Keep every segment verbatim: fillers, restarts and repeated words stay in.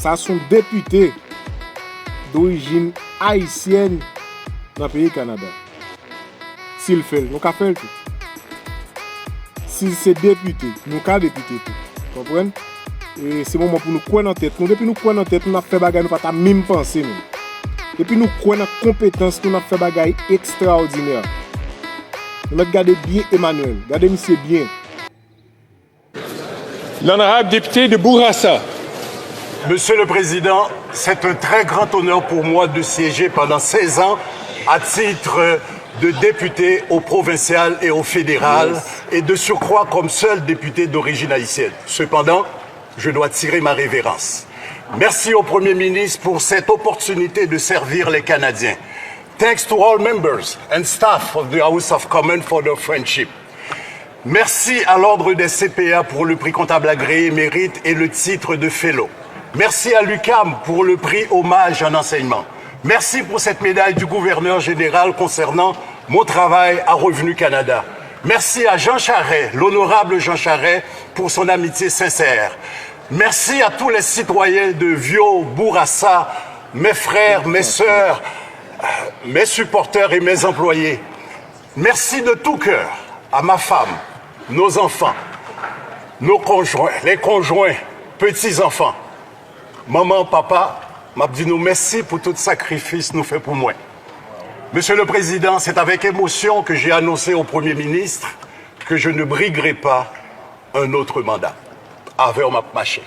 Sa se yon depite dorijin ayisyèn nan peyi Kanada. Si l fè l, nou ka fè l tou. Si l se depite, nou ka depite tou. Konprann? E se moman pou nou kwè nan tèt nou. Depi nou kwè nan tèt nou, n ap fè bagay nou pa ta menm panse menm. Depi nou kwè nan konpetans nou, n ap fè bagay ekstraòdinè. Nou mèt gade byen Emmanuel. Gade misye byen. L'honorable député de Bourassa. Monsieur le Président, c'est un très grand honneur pour moi de siéger pendant seize ans à titre de député au provincial et au fédéral, et de surcroît comme seul député d'origine haïtienne. Cependant, je dois tirer ma révérence. Merci au Premier ministre pour cette opportunité de servir les Canadiens. Thanks to all members and staff of the House of Commons for their friendship. Merci à l'Ordre des C P A pour le prix comptable agréé mérite et le titre de Fellow. Merci à l'UQAM pour le prix Hommage en enseignement. Merci pour cette médaille du gouverneur général concernant mon travail à Revenu Canada. Merci à Jean Charest, l'honorable Jean Charest, pour son amitié sincère. Merci à tous les citoyens de Vio, Bourassa, mes frères, mes sœurs, mes supporters et mes employés. Merci de tout cœur à ma femme, nos enfants, nos conjoints, les conjoints, petits-enfants. Manman, papa, m ap di nou mèsi pou tout sakrifis nou fè pou mwen. Monsieur le Président, c'est avec émotion que j'ai annoncé au Premier ministre que je ne briguerai pas un autre mandat. Avè w m ap mache.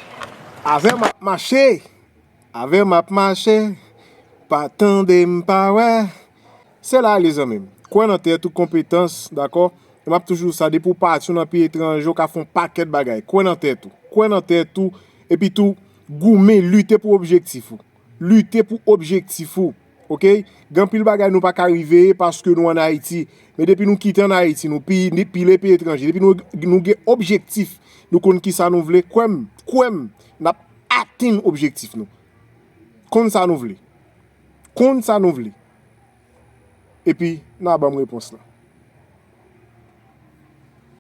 Avè m ap mache. Avè m ap mache. Pa tande m pa wè. Se la li zanmi m. Kwè nan tèt ou, konpetans, dakò? E m ap toujou di sa, depi w pati w nan peyi etranje, w ka fè yon pakèt bagay. Kwè nan tèt ou. Kwè nan tèt ou. Epi tou, goumen, lite pou objektif ou. Lite pou objektif ou. Oke? Gen anpil bagay nou pa ka rive paske nou ann Ayiti. Men depi nou kite ann Ayiti, nou pi, pile peyi etranje. Depi nou, nou gen objektif, nou konn kisa nou vle, kwè m, kwè m, n ap atenn objektif nou. Konn sa nou vle. Konn sa nou vle. Epi, n a ban m repons lan.